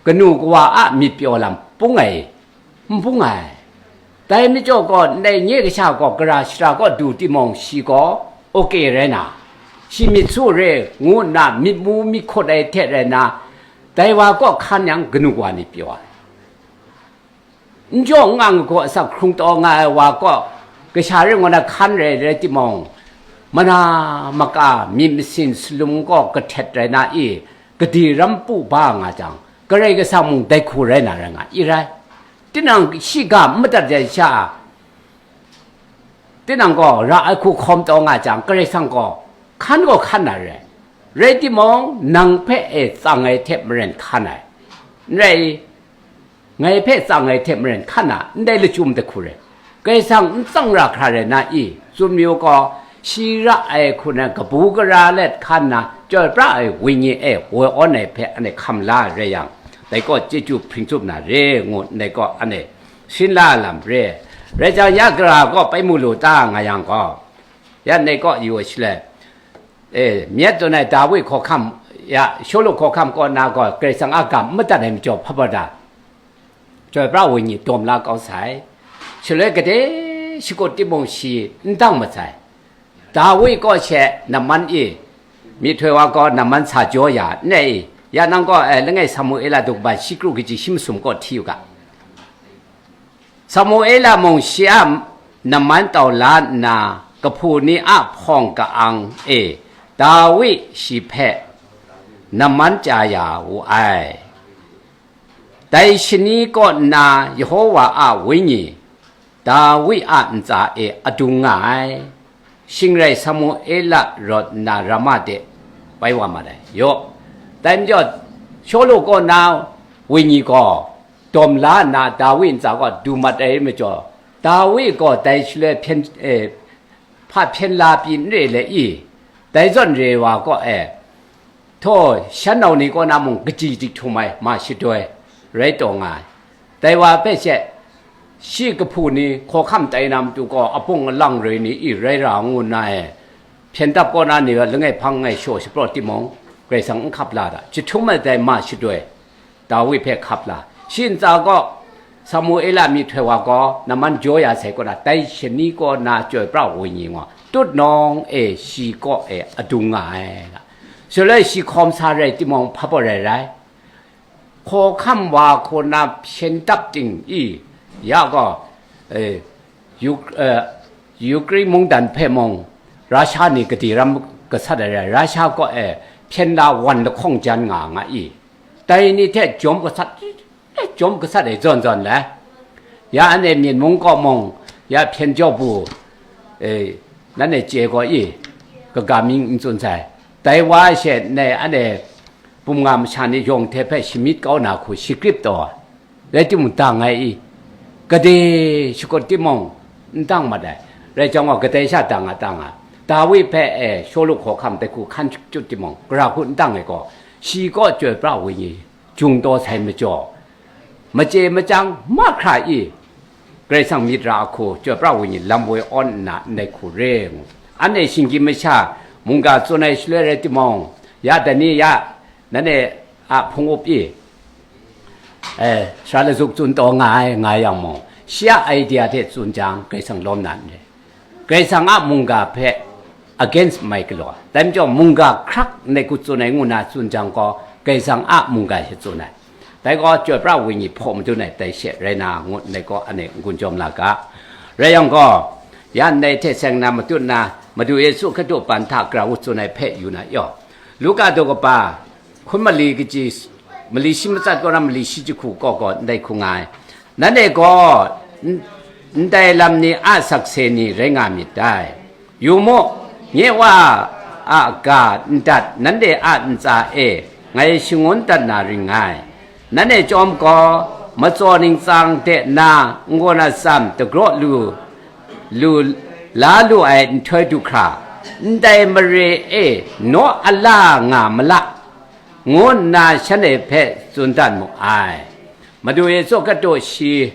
Kanu kawa a myit pyaw lam pung ai, n pung ai. Dai majaw gaw, ndai nye kasha gaw gara shara kaw du timung, shi gaw oke rai na, shi myit su re ngu nna myit mu myit hkut ai hte rai na, dai wa kaw hkan yang, kanu kawa ni pyaw ai. N jaw n ang gaw asak hkrung taw nga ai wa kaw, kasha ring ngu na hkan rai rai timung, mana maka myit masin salum gaw kahtet rai na i, kadi ram pu ba nga jang, Karai Kasang mung dai hku rai na rai nga i rai. Tinang shiga n madat ai sha, tinang gaw ra ai hku hkawm taw nga jang, Karai Kasang gaw hkan gaw hkan na rai. Rai timung, nang hpe e tsang ai hte maren hkan ai. N rai i? Ngai hpe tsang ai hte maren hkan na ndai lachyum dai hku rai. Karai Kasang n tsang ra hkra rai na i? Tsun mayu gaw, shi ra ai hku na kabu gara let hkan na, chyoi pra ai wenyi e woi awn ai hpe anhte hkam la ai rai yang, dai gaw chyeju hpring tsup na re ngu ndai gaw anhte shin la ai lam re. Rai jang, ya gara gaw pai mu lu ta nga yang gaw, ya ndai gaw yu ai shaloi, e, myit tawn ai Dawi hkawhkam, ya, Shawlu hkawhkam kaw na gaw Karai Kasang a ga n madat ai majaw hpa pawt da, chyoi pra wenyi dawm la kau sai. Shaloi gade shakut timung shi n dang mat sai. Dawi kaw she Naman e, myihtoi wa gaw Naman sa jaw ya, n rai i? Ya nang gaw, e, langai Samuela daw kaba shi kru kaji shi masum kaw hti u ga. Samuela mung shi a Naman tau la nna, kahpu ni a hpawng ka-ang e Dawi shi hpe Naman chya ya wu ai. Dai shani kaw nna Yehova a Wenyi Dawi a ntsa e adung nga ai. Shing rai Samuela rawt nna Rama de bai wa mat ai. Yaw, dai majaw, Shawlu kaw na wenyi gaw dawm la nna Dawi ntsa kaw du mat ai majaw, Dawi gaw dai shaloi hpyen, eh, hpa hpyen la pyi n re le i? Dai zawn re wa kaw e, htaw, shan nau ni kaw na mung kaji dik htum ai ma shadoi rai taw nga ai. Dai wa hpe she, shi kahpu ni hkawhkam tai na matu gaw, apung alang roi ni i rai ra ngu nna e, hpyen dap kaw na ni hpe langai hpang ngai shaw shapraw timung, Karai Kasang n hkap la da, jahtum ai dai ma shadoi, Dawi hpe hkap la, shi ntsa gaw, Samuela myihtoi wa gaw Naman jaw ya sai kaw na, dai shani kaw na chyoi pra wenyi ngu, tutnawng e shi kaw e adung nga ai. Shaloi shi hkawm sa rai timung, hpa pawt rai rai. Hkawhkam wa hku na hpyen dap ting i, ya gaw, e, Uk-, e, Ukraine mungdan hpe mung, Russia ni kadi ram gasat ai rai, Russia kaw e hpyen la wan lahkawng jan nga nga i? Dai ni hte jawm gasat, e, jawm gasat ai zawn zawn le, ya anhte myit mung kaw mung, Ya hpyen jaw bu, e, nan e chye gaw i, kaga mying n tsun sai. Dai wa she nai anhte bum nga masha ni yawng hte hpe shamyit kau na hku shi grip taw, rai timung, dang ai i, gade shakut timung, n dang mat ai. Rai jang gaw, kadai sha dang a, dang a, Dawi hpe, e, Shawlu hkawhkam dai hku hkan chyut timung, gara hku n dang ai gaw, shi kaw Chyoi pra ai wenyi jung taw sai majaw, machye machyang mahkra i, Karai Kasang myit ra ahku, Chyoi pra ai wenyi lam woi awn nna ndai hku re ngu. Anhte shinggyim masha mungga tsun ai shaloi rai timung, ya dai ni ya, nanhte a hpung up i, e, sara lazuk tsun taw nga ai, nga yang mung, shi a idea hte tsun jang, Karai Kasang lawm na n re. Karai Kasang a mungga hpe against mai galaw. Dai majaw, mungga hkrak ndai hku tsun ai ngu na tsun jang gaw, Karai Kasang a mungga she tsun ai. Dai gaw, Chyoi pra ai wenyi hpaw madun ai dai she rai na, ngu ndai gaw, anhte n-gun jawm la ga. Rai yang gaw, ya ndai hte seng na matut na, Madu Yesu Hkristu ban hta gara ngu tsun ai hpe yu na yaw, Luka daw kaba, hkun mali kaji, mali shi matsat kaw na mali shi jahku kaw gaw ndai hku nga ai. Nanhte gaw n-, ndai lam ni a sakse ni rai nga myit dai. Yu mu, nye Wa a ga ndat nanhte a ntsa e ngai shangun dat na ring ngai. Nanhte chyawm gaw, matsaw ningtsang de na n-gun atsam dagraw lu, lu la lu ai nhtoi du hkra, ndai mare e naw ala nga ma la, ngu nna shanhte hpe tsun dat mu ai. Madu Yesu Hkristu shi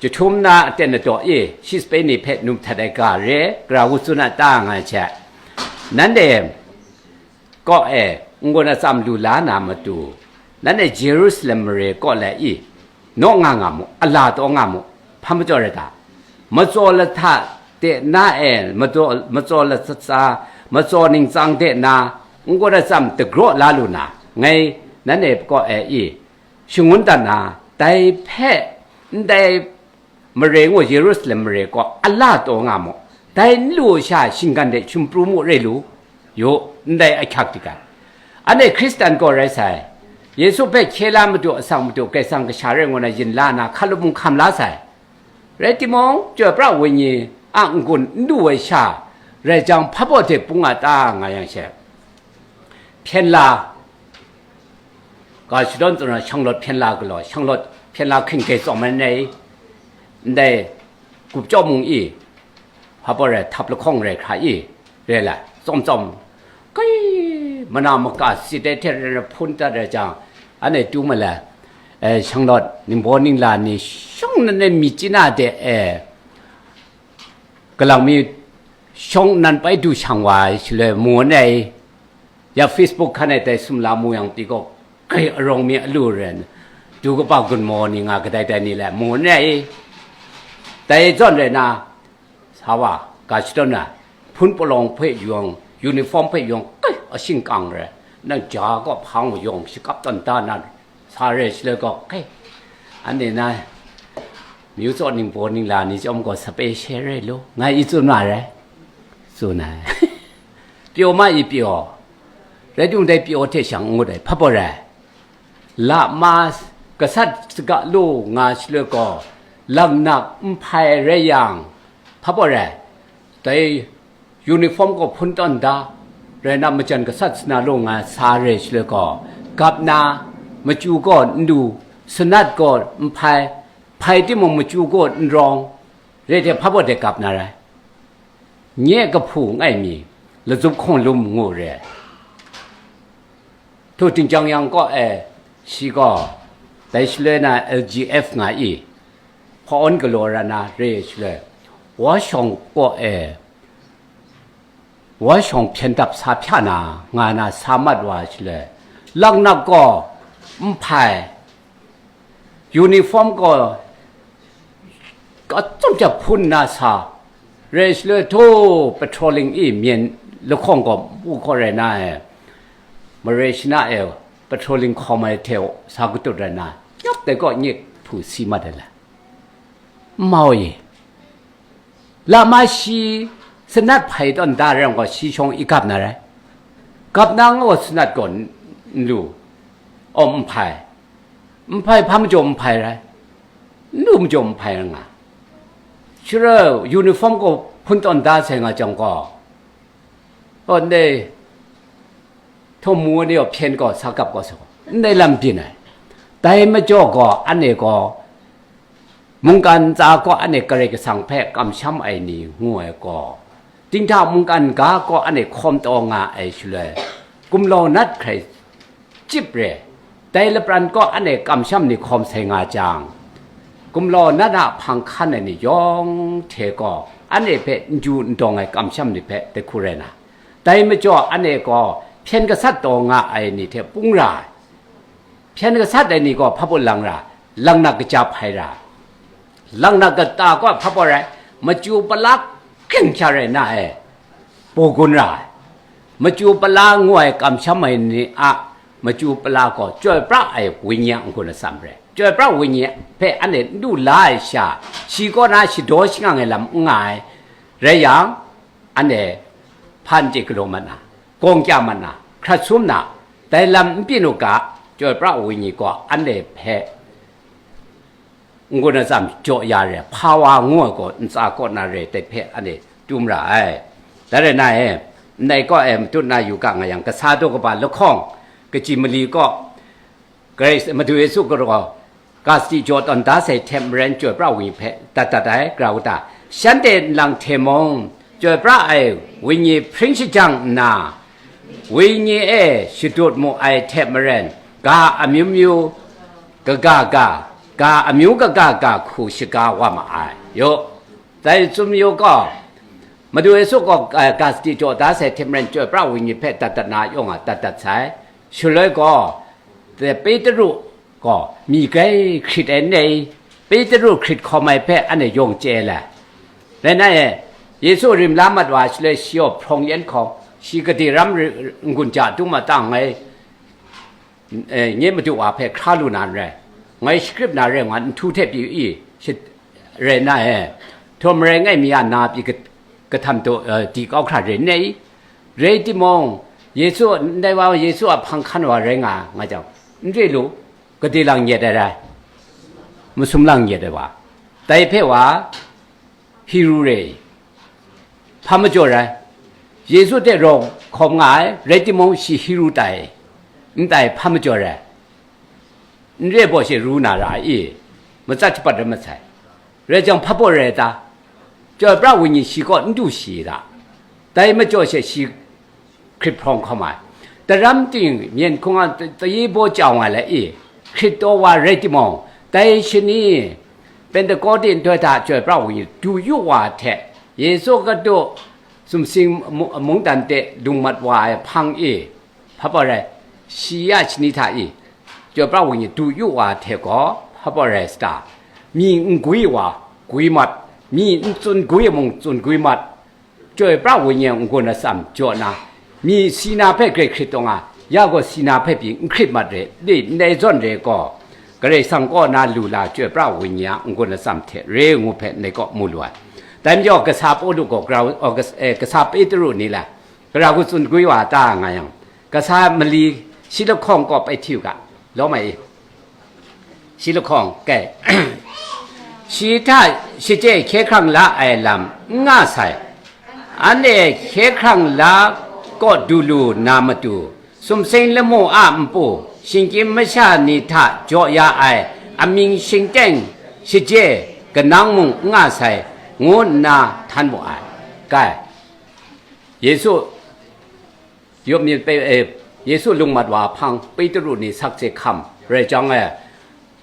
jahtum na aten ladaw e, shi sape ni hpe num htat ai ga re, gara ngu tsun a ta nga ai hte, nanhte kaw e n-gun atsam lu la na matu, nanhte Jerusalem mare kaw lai i, naw nga nga mu, ala taw nga mu, hpa majaw rai ta? Matsaw lahta de na e, matsaw, matsaw latsa, matsaw ningtsang de na, n-gun atsam dagraw la lu na, ngai nanhte kaw e i, shangun dat na, dai hpe ndai mare ngu Yerusalem mare kaw ala taw nga mu, dai n lu sha shinggan de hkum pru mu re lu yu, ndai ahkyak digan. Anhte Hkristan gaw rai sai, Yesu hpe hkye la madu, asak madu, Karai Kasang kasha rai ngu na yin la na, hkalum hkam la sai. Rai timung, Chyoi pra ai wenyi a n-gun n du ai sha rai jang, hpa baw de bung a ta nga yang she, hpyen la, ga shadawn tsun na shanglawt hpyen la galaw, shanglawt hpyen la hking grai tsawm ai nei, ndai gup chyawm mung i, hpa baw rai, htap lahkawng rai hkra i, re la, tsawm tsawm, kai, mana maka sit ai hte rai rai hpun dat ai jang, anhte tu ma la, e, shanglawt ningbaw ningla ni shawng nan ai myit chyi na de, e, galang mi shawng nan pai du shang wa ai shaloi mu ai, ya Facebook hkan e dai sumla mu yang pyi gaw, kai, arawng mi alu ren, du kaba gun maw ni nga kadai dai ni le mu ai. Dai zawn rai na, sa wa, ga shadawn na, hpun palawng hpe yawng, uniform hpe yawng, kai, ashing kang rai, nang ja gaw hpang yawng shakap tawn da na, sa re shaloi gaw, kai, anhte na, myu tsaw ningbaw ningla ni chyawm gaw sape she re lu, ngai i tsun ma rai, tsun ai. Pyaw ma i pyaw, rai timung, dai pyaw hte shang n ngut ai, hpa baw rai, lama gasat saga lu nga shaloi gaw, laknak n hpai rai yang, hpa baw rai, dai uniform gaw hpun tawn da, rai na, majan gasat sana lu nga sa re shaloi gaw, gap na, machyu gaw n lu, sanat gaw n hpai, hpai timung machyu gaw n rawng, re hte hpa baw de gap na rai. Nye kahpu ngai mi, lazup hkawng lum ngu re. Htu Tingchyang Yang kaw e, shi gaw, dai shaloi na L G F nga i, hpa awn galaw ra na re shaloi, wa shawng kaw e, wa shawng hpyen dap sa hpya na, nga na sa mat wa shaloi, laknak gaw n hpai, uniform gaw kachyum chyap hpun nna sa, rai shaloi htu patrolling i myen lahkawng gaw mu hkaw rai na e, mare shana e patrolling hkawm ai hte sa katut rai na, nyap dai kaw nyek hpu si mat ai le. N mau i, lama shi sanat hpai tawn da rai yang gaw, shi shawng i gap na rai. Gap na nga gaw sanat gaw n, n lu, aw, n hpai. N hpai, hpa majaw n hpai rai? N lu majaw n hpai rai nga. Shaloi uniform gaw hpun tawn da sai nga jang gaw, oh, ndai htaw mu ni gaw hpyen gaw sa kap gaw sa gaw, ndai lam byin ai. Dai majaw gaw, anhte gaw mungkan ntsa kaw anhte Karai Kasang hpe kamsham ai ni ngu ai gaw, dinghta mungkan ga kaw anhte hkawm taw nga ai shaloi, gumlau nat hkrai chyip re, dai lapran kaw anhte kamsham ni hkawm sai nga jang, gumlau nat a hpang hkan ai ni yawng hte gaw, anhte hpe n ju n dawng ai kamsham ni hpe dai hku rai na, dai majaw anhte gaw hpyen gasat taw nga ai ni hte pung ra ai. Hpyen gasat ai ni gaw hpa baw lang ra, lang na kaja hpai ra, lang na kata gaw hpa baw rai, machyu pala hkring sha rai na e, baw gun ra ai. Machyu pala ngu ai kamsham ai ni a machyu pala gaw chyoi pra ai wenyi a n-gun atsam re. Chyoi pra wenyi hpe anhte n du la ai sha, shi kaw na shadaw shangang ai lam n nga ai rai yang, anhte hpan chye galaw mat na, gawng kya mat na, hkrat sum na, dai lam n byin u ga, chyoi pra wenyi gaw anhte hpe n-gun atsam jaw ya re, hpa wa ngu ai gaw ntsa kaw na re, dai hpe anhte tum ra ai. Dai rai na e, ndai kaw e matut na yu ga nga yang, kasa daw kaba lahkawng, kaji mali kaw, Karai Madu Yesu gaw, ga sadi jaw tawn da sai hte maren chyoi pra wenyi hpe dat dat ai, gara uta, shanhte nlang hte mung chyoi pra ai wenyi hpring shajang nna, wenyi e shadut mu ai hte maren, ga amyu myu kaga ga, ga amyu kaga ga hku shaga wa ma ai. Yaw, dai tsun mayu gaw, Madu Yesu gaw, eh, ga sadi jaw da sai hte maren chyoi pra wenyi hpe dat dat na yawng a dat dat sai. Shaloi gaw, Petru gaw myi grai hkrit ai nei, Petru hkrit hkawm ai hpe anhte yawng chye ai le. Rai nna e, Yesu rim la mat wa shaloi shi gaw hprawng yan hkawng, shi gade ram n-gun ja dum a ta ngai, eh, nye Madu wa hpe hkra lu na n rai, ngai shakrip na rai nga, nhtu hte pyi i, shi-, rai nna e, htaw marai ngai mi a na pyi kat-, kahtang taw, eh, di kau hkra re n rai i? Rai timung, Yesu, ndai wa Yesu a hpang hkan wa rai nga, nga jang, n re lu, gade lang nyet ai rai, masum lang nyet ai wa, dai hpe wa, Hiru re, hpa majaw rai? Yesu hte rawng hkawm nga ai, rai timung, shi Hiru tai, n tai, hpa majaw rai? N re baw she ru na ra i? Matsat shapat rai masai. Rai jang, hpa baw rai ta? Chyoi pra wenyi shi kaw n du shi ta? Dai majaw she shi hkrit hprawng hkawm ai. Daram ting myen hkung a t-, tayi baw chyawng ai le i, hkrit taw wa rai timung, dai shani Pentekote nhtoi hta chyoi pra wenyi du yu wa hte, Yesu Hkristu sumsing mu-, mungdan de lung mat wa ai hpang e, hpa baw rai, shi ya shani hta i, chyoi pra wenyi du yu wa hte gaw, hpa baw rai sata? Myi n gwi wa, gwi mat, myi n tsun gwi mung, tsun gwi mat, Chyoi pra wenyi a n-gun atsam jaw na, myi si na hpe grai hkrit taw nga, ya gaw si na hpe pyi n hkrit mat re, ndai zawn re gaw, Karai Kasang kaw na lu la chyoi pra wenyi a n-gun atsam hte re ngu hpe ndai kaw mu lu ai. Dai majaw, kasa Pawlu gaw grau, oh, kas-, eh, kasa Petru ni la, gara hku tsun gwi wa ta nga yang, kasa mali shi lahkawng kaw pai hti u ga, lawm ai i. Shi lahkawng, kai. Shi hta shachye hkye hkrang la ai lam n nga sai. Anhte hkye hkrang la kaw du lu na matu, sumsing lamu a npu, shinggyim masha ni hta jaw ya ai amying shingteng shachye kanang mung n nga sai, ngu nna htan mu ai. Kai. Yesu Yawp mi pe, eh, Yesu lung mat wa hpang, Petru ni sakse hkam rai jang e,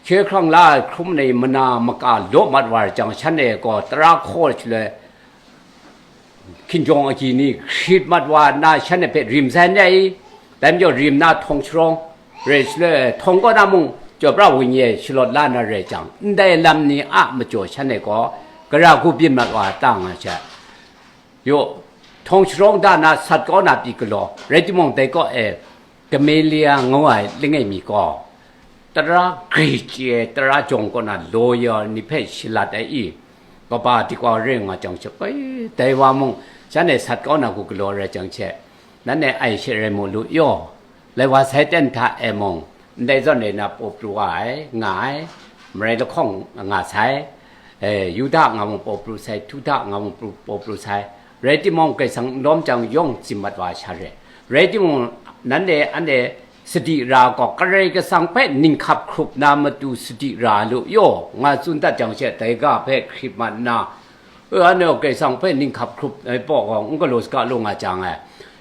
hkye hkrang la ai hkrum ni mana maka law mat wa rai jang, shanhte gaw tara hkaw shaloi, hkinjawng agyi ni hkrit mat wa nna, shanhte hpe rim sai n rai i? Dai majaw, rim na htawng sharawng rai shaloi, htawng kaw na mung chyoi pra wenyi e shalawt la na rai jang, ndai lam ni a majaw shanhte gaw gara hku byin mat wa ta nga sai. Yaw, htawng sharawng da na sat kau na pyi galaw, rai timung, dai kaw e Gamelia ngu ai langai mi gaw, tara gri chye ai, tara jawng kaw na lawyer ni hpe shalat ai i, kaba dikau rai nga jang she, oi, dai wa mung, shanhte sat kau na hku galaw rai jang she, nanhte ai she rai mu lu yaw, lai wa sai ten hta e mung, ndai zawn rai na paw pru wa ai, nga ai, marai lahkawng nga sai. E, Yuda nga mung paw pru sai, Htuda nga mung pru- paw pru sai, rai timung, Karai Kasang n lawm jang yawng tsim mat wa sha re. Rai timung, nanhte anhte sadi ra gaw, Karai Kasang hpe ninghkap hkrup na matu sadi ra lu yaw, nga tsun dat jang she, dai ga hpe hkrit mat nna, e, anhte gaw Karai Kasang hpe ninghkap hkrup ai paw gaw, n galaw saga lu nga jang e,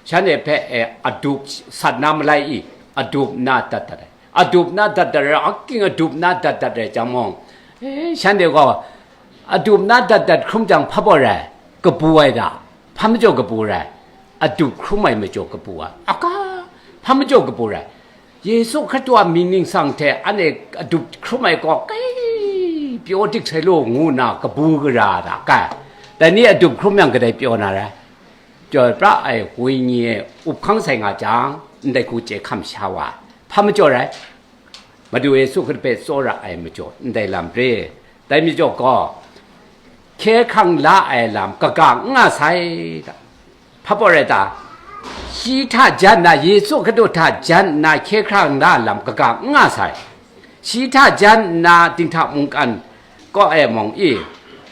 shanhte hpe, e, adup sat na malai i, adup na dat dat ai. Adup na dat dat rai, aking adup na dat dat rai jang mung, e, shanhte gaw adup na dat dat hkrum jang, hpa baw rai, kabu ai da, hpa majaw kabu rai, adup hkrum ai majaw kabu ai, aka, hpa majaw kabu rai, Yesu Hkristu a mying ningsang hte anhte adup hkrum ai gaw kai pyaw dik sai law ngu nna kabu gara da, kai, dai ni adup hkrum yang kadai pyaw na rai? Chyoi pra ai Wenyi e up hkang sai nga jang, ndai hku chye hkam sha wa ai. Hpa majaw rai? Madu Yesu Hkristu hpe tsawra ai majaw ndai lam re. Dai majaw gaw, hkye hkrang la ai lam kaga n nga sai ta? Hpa baw rai ta? Shi hta jan nna, Yesu Hkristu hta jan nna hkye hkrang la ai lam kaga n nga sai. Shi hta jan nna dinghta mungkan kaw e mung i,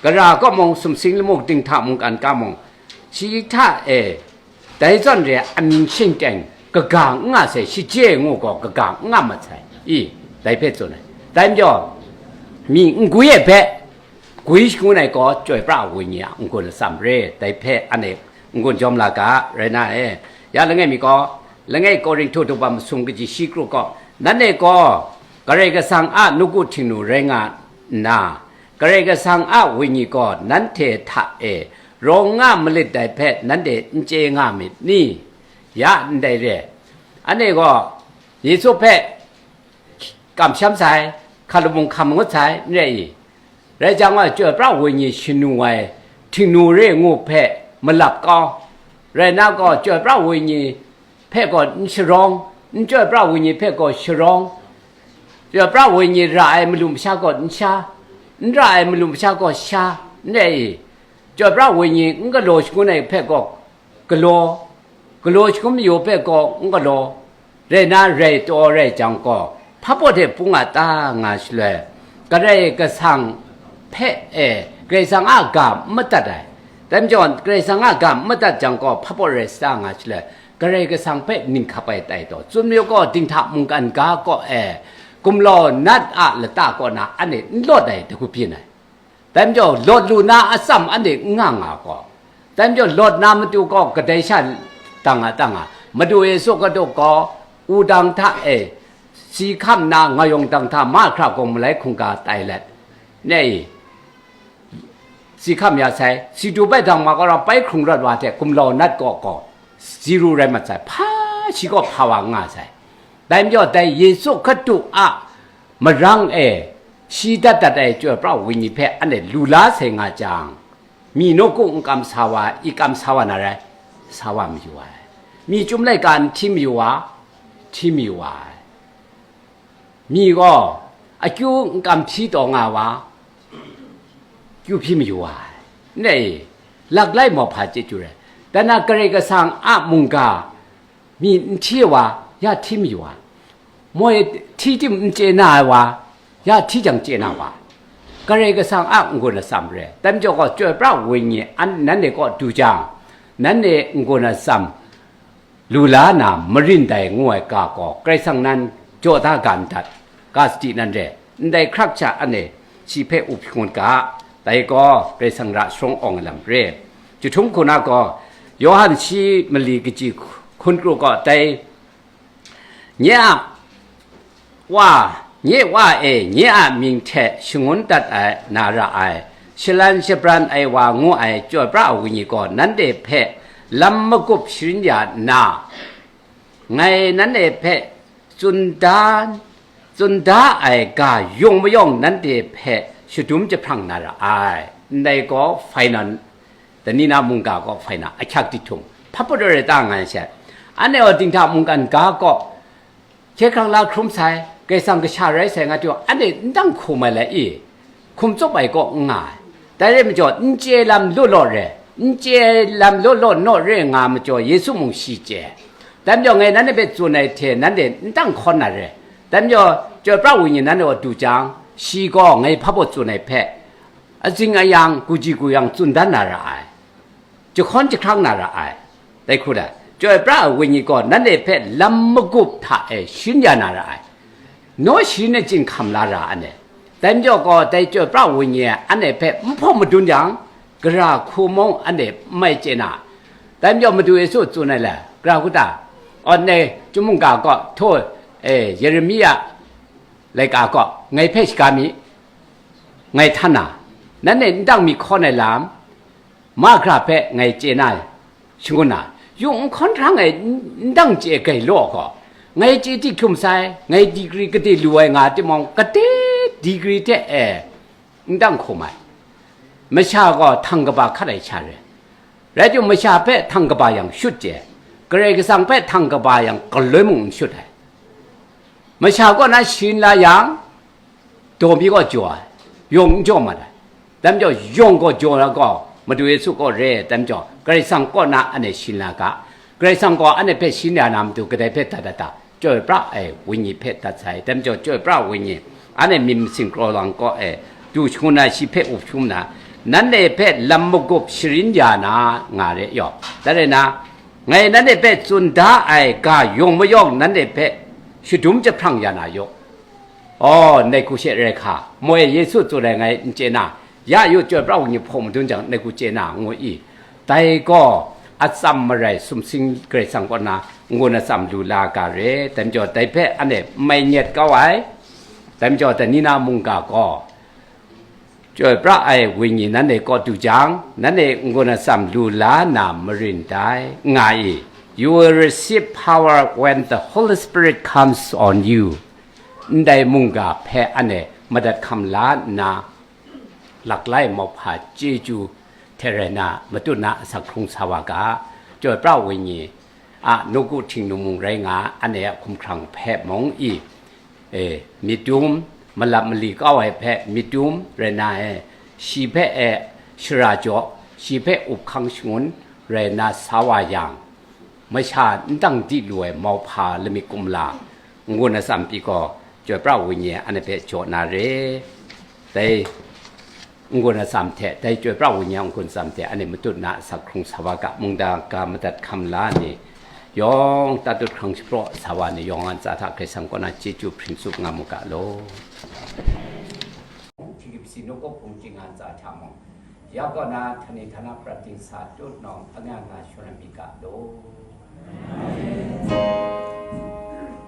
gara kaw mung, sumsing lamu dinghta mungkan ka mung, shi hta e, dai zawn re ai amying shingteng kaga n nga sai, shachye ngu gaw kaga n nga mat sai, i, dai hpe tsun ai. Dai majaw, mi n gwi ai hpe, gwi shangun ai gaw Chyoi pra ai Wenyi a n-gun atsam re, dai hpe anhte n-gun jawm la ga, rai na e. Ya langai mi gaw, langai Korinhtu daw masum kaji shi kru gaw, nanhte gaw Karai Kasang a nawku htingnu rai nga nna, Karai Kasang a Wenyi gaw nanhte hta e rawng nga malit dai hpe nanhte n chye nga myit ni? Ya ndai re, anhte gaw Yesu hpe kamsham sai, hkalabung hkam ngut sai, n rai i? Rai jang gaw, Chyoi pra ai Wenyi shanu ai htingnu re ngu hpe malap kau, rai na gaw, Chyoi pra ai Wenyi hpe gaw n sharawng, n Chyoi pra ai Wenyi hpe gaw sharawng, Chyoi pra ai Wenyi ra ai malu masha gaw n sha, n ra ai malu masha gaw sha, n rai i? Chyoi pra ai Wenyi n galaw shangun ai hpe gaw galaw, galaw shangun mayu hpe gaw n galaw, rai na rai taw rai jang gaw, hpa baw hte pung a ta nga shaloi, Karai Kasang hpe e, Karai Kasang a ga n madat ai. Dai majaw, Karai Kasang a ga n madat jang gaw, hpa baw rai sa nga shaloi, Karai Kasang hpe ninghkap ai tai taw, tsun mayu gaw, dinghta mungkan ga kaw e, gumlau nat a lata kaw na anhte n lawt ai, dagu byin ai. Dai majaw, lawt lu na atsam anhte n nga nga gaw, dai majaw, lawt na matu gaw kadai sha dang a dang a, Madu Yesu Hkristu gaw wudang hta e si hkam nna, ngayawng dang hta mahkra gaw malai hkungga tai let, ne i? Si hkam ya sai, si du bai dang ma gaw ra bai hkrung rawt wa hte gumlau nat gaw gaw, si ru rai mat sai, hpa shi gaw hpa wa n nga sai. Dai majaw, dai Yesu Hkristu a marang e shi dat dat ai Chyoi pra ai Wenyi hpe anhte lu la sai nga jang, mi nawku n kam sa wa, i kam sa wa na rai? Sa wa mayu ai. Mi chyum laika n hti mayu wa? Hti mayu wa ai. Mi gaw akyu n kam hti taw nga wa? Kyu hpyi mayu wa ai. N rai i? Lak lai mawhpa chyeju rai. Dan na Karai Kasang a mungga mi n hti wa, ya hti mayu wa? Moi hti tim n chye na ai wa, ya hti jang chye na wa? Karai Kasang a n-gun atsam re. Dai majaw gaw, Chyoi pra ai Wenyi an nanhte kaw du jang, nanhte n-gun atsam lu la na marin dai ngu ai ga gaw, Karai Kasang nan jaw da ga n dat, ga sadi nan re, ndai hkrak sha anhte shi hpe up shangun ga, dai gaw Karai Kasang ra sharawng awng ai lam re. Jahtum hku na gaw, Yawhan shi mali kaji hkun kru gaw, dai nye a Wa, nye Wa e, nye a mying hte shangun dat ai na ra ai, shalan shabran ai wa ngu ai Chyoi pra ai Wenyi gaw nanhte hpe lam magup sharin ya nna, ngai nanhte hpe tsun da, tsun da ai ga yung mayawng nanhte hpe shadum jahprang na ra ai. Ndai gaw hpai na, dani na mungga gaw hpai na, ahkyak dihtung, hpa put rai ta nga ai she. Anhte gaw dinghta mungkan ga gaw, hkye hkrang la hkrum sai, Karai Kasang kasha rai sai nga hte, anhte n dang hkum ai lai i, hkum tsup ai kaw n nga ai. Dai rai majaw, n chye lam law law re, n chye lam law law naw re nga majaw, Yesu mung shi chye. Dai majaw, ngai nanhte hpe tsun ai hte, nanhte n dang hkawn na re. Dai majaw, Chyoi pra ai Wenyi nanhte gaw du jang, shi gaw ngai hpa baw tsun ai hpe, azing ayang, kuji kuyang tsun dan na ra ai, jahkawn jahkrang na ra ai. Dai hku da, chyoi pra ai wenyi gaw nanhte hpe lam magup hta e shin ya na ra ai, naw sharin achyin hkam la ra ai. Dai majaw gaw, dai chyoi pra wenyi e anhte hpe n hpaw madun yang, gara hku mung anhte n mai chye na. Dai majaw Madu Yesu tsun ai le, gara hku ta, aw, ndai chyum mungga gaw, htaw, e, Yeremia laika gaw ngai hpe shaga mi, ngai htan na, nanhte n dang mi hkawn ai lam, ma gara hpe ngai chye na, shangun na, yung n hkawn hkrang ai n dang chye gai law gaw, ngai chye di hkyum sai, ngai digri kade lu ai nga timung, kade digri hte e n dang hkum ai. Masha gaw htang kaba hkat ai sha re. Rai timung, masha hpe htang kaba yang shut chye, Karai Kasang hpe htang kaba yang galoi mung n shut ai. Masha kaw na sharin la yang, daw mi gaw jaw ai, yawng n jaw mat ai. Dai majaw yawng gaw jaw ai gaw, Madu Yesu kaw re ai, dai majaw Karai Kasang kaw na anhte sharin la ga. Karai Kasang gaw anhte hpe sharin ya na matu, kadai hpe dat dat ta? Chyoi pra ai wenyi hpe dat sai. Dai majaw chyoi pra wenyi, anhte myit masin kraw lang kaw e du shangun na, shi hpe up shangun na, nanhte hpe lam magup sharin ya na nga re yaw. Dai rai na, ngai nanhte hpe tsun da ai ga yawng mayawng nanhte hpe shadum jahprang ya na yaw. Aw, ndai hku she rai hka, moi Yesu tsun ai ngai n chye na, ya yu, chyoi pra wenyi hpaw madun jang, ndai hku chye na, ngu i. Dai gaw atsam marai sumsing Karai Kasang kaw na n-gun atsam lu la ga re, dai majaw dai hpe anhte n mai nyet kau ai. Dai majaw dai ni na mungga gaw, chyoi pra ai wenyi nanhte kaw du jang, nanhte n-gun atsam lu la na marin dai, nga i. You will receive power when the Holy Spirit comes on you. Ndai mungga hpe anhte madat hkam la nna, laklai mauhpa chyeju hte rai na, matut na asak hkrung sa wa ga. Chyoi pra wenyi a nawku htingnu mung rai nga, anhte a hkumhkrang hpe mung i, e, myit dum, malap mali kau ai hpe myit dum rai na e, shi hpe e shara jaw, shi hpe up hkang shangun rai na sa wa yang, masha n dang di lu ai mauhpa lamik kumla n-gun atsam pyi gaw, chyoi pra wenyi anhte hpe jaw na re. Dai n-gun atsam hte, dai chyoi pra wenyi a n-gun atsam hte anhte matut na asak hkrung sa wa ga, mungga ga madat hkam la ni yawng, tatut hkrang shapraw sa wa ni yawng a ntsa hta Karai Kasang kaw na chyeju hpring tsup nga mu ga law. Htingkip si nawku hpung ching a ntsa hta mung, ya kaw na htani htana prat ting sa tut nawng, anga nga shawng mi ga law.